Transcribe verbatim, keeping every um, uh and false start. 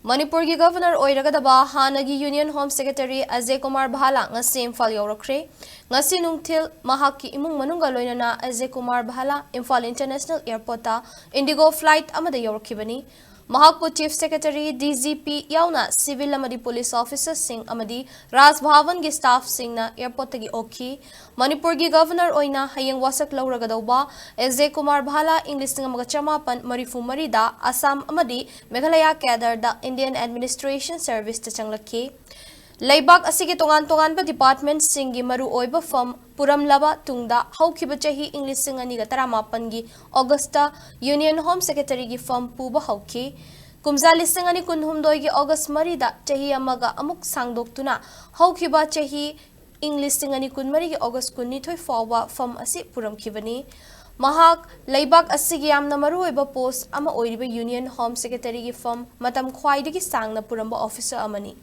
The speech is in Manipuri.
ꯃꯅꯤꯄꯨꯔꯒꯤ ꯒꯚꯔꯅꯔ ꯑꯣꯏꯔꯒꯗꯕ ꯍꯥꯟꯅꯒꯤ ꯌꯨꯅꯤꯌꯟ ꯍꯣꯝ ꯁꯦꯀ꯭ꯔꯦꯇꯔꯤ ꯑꯖꯦ ꯀꯨꯃꯥꯔ ꯚꯥꯂꯥ ꯉꯁꯤ ꯏꯝꯐꯥꯜ ꯌꯧꯔꯛꯈ꯭ꯔꯦ꯫ ꯉꯁꯤ ꯅꯨꯡꯊꯤꯜ ꯃꯍꯥꯛꯀꯤ ꯏꯃꯨꯡ ꯃꯅꯨꯡꯒ ꯂꯣꯏꯅꯅ ꯑꯖꯦ ꯀꯨꯃꯥꯔ ꯚꯥꯂꯥ ꯏꯝꯐꯥꯜ ꯏꯟꯇꯔꯅꯦꯁꯅꯦꯜ ꯑꯦꯌꯔꯄꯣꯔꯠꯇ ꯏꯟꯗꯤꯒꯣ ꯐ꯭ꯂꯥꯏꯠ ꯑꯃꯗ ꯌꯧꯔꯛꯈꯤꯕꯅꯤ꯫ ꯃꯍꯥꯛꯄꯨ chief secretary, D G P ꯌꯥꯎꯅ ꯁꯤꯚꯤꯜ ꯑꯃꯗꯤ ꯄꯨꯂꯤꯁ ꯑꯣꯐꯤꯁꯔꯁꯤꯡ ꯑꯃꯗꯤ ꯔꯥꯖ ꯚꯥꯕꯟꯒꯤ ꯁ꯭ꯇꯥꯐꯁꯤꯡꯅ ꯑꯦꯌꯔꯄꯣꯔꯠꯇꯒꯤ ꯑꯣꯛꯈꯤ꯫ ꯃꯅꯤꯄꯨꯔꯒꯤ ꯒꯚꯔꯅꯔ ꯑꯣꯏꯅ ꯍꯌꯦꯡ ꯋꯥꯁꯛ ꯂꯧꯔꯒꯗꯧꯕ ꯑꯦꯖꯦ ꯀꯨꯃꯥꯔ ꯚꯥꯂꯥ ꯏꯪ ꯂꯤꯁꯤꯡ ꯑꯃꯒ ꯆꯃꯥꯄꯟ ꯃꯔꯤꯐꯨ ꯃꯔꯤꯗ ꯑꯁꯥꯝ ꯑꯃꯗꯤ ꯃꯦꯘꯥꯂꯌꯥ ꯀꯦꯗꯔꯗ ꯏꯟꯗꯤꯌꯟ ꯑꯦꯗꯃꯤꯅꯤꯁꯇ꯭ꯔꯦꯁꯟ ꯁꯔꯚꯤꯁꯇ ꯆꯪꯂꯛꯈꯤ꯫ ꯂꯩꯕꯥꯛ ꯑꯁꯤꯒꯤ ꯇꯣꯉꯥꯟ ꯇꯣꯉꯥꯟꯕ ꯗꯤꯄꯥꯔꯠꯃꯦꯟꯠꯁꯤꯡꯒꯤ ꯃꯔꯨꯑꯣꯏꯕ ꯐꯝ ꯄꯨꯔꯝꯂꯕ ꯇꯨꯡꯗ, ꯍꯧꯈꯤꯕ ꯆꯍꯤ ꯏꯪ ꯂꯤꯁꯤꯡ ꯑꯅꯤꯒ ꯇꯔꯥꯃꯥꯄꯟꯒꯤ ꯑꯣꯒꯁꯇ ꯌꯨꯅꯤꯌꯟ ꯍꯣꯝ ꯁꯦꯀ꯭ꯔꯦꯇꯔꯤꯒꯤ ꯐꯝ ꯄꯨꯕ ꯍꯧꯈꯤ꯫ ꯀꯨꯝꯖꯥ ꯂꯤꯁꯤꯡ ꯑꯅꯤ ꯀꯨꯟꯍꯨꯝꯗꯣꯏꯒꯤ ꯑꯣꯒꯁ ꯃꯔꯤꯗ ꯆꯍꯤ ꯑꯃꯒ ꯑꯃꯨꯛ ꯁꯥꯡꯗꯣꯛꯇꯨꯅ, ꯍꯧꯈꯤꯕ ꯆꯍꯤ ꯏꯪ ꯂꯤꯁꯤꯡ ꯑꯅꯤ ꯀꯨꯟꯃꯔꯤꯒꯤ ꯑꯣꯒꯁ ꯀꯨꯟꯅꯤꯊꯣꯏ ꯐꯥꯎꯕ ꯐꯝ ꯑꯁꯤ ꯄꯨꯔꯝꯈꯤꯕꯅꯤ꯫ ꯃꯍꯥꯛ ꯂꯩꯕꯥꯛ ꯑꯁꯤꯒꯤ ꯌꯥꯝꯅ ꯃꯔꯨꯑꯣꯏꯕ ꯄꯣꯁ ꯑꯃ ꯑꯣꯏꯔꯤꯕ ꯌꯨꯅꯤꯌꯟ ꯍꯣꯝ ꯁꯦꯀ꯭ꯔꯦꯇꯔꯤꯒꯤ ꯐꯝ ꯃꯇꯝ ꯈ꯭ꯋꯥꯏꯗꯒꯤ ꯁꯥꯡꯅ ꯄꯨꯔꯝꯕ ꯑꯣꯐꯤꯁꯔ ꯑꯃꯅꯤ꯫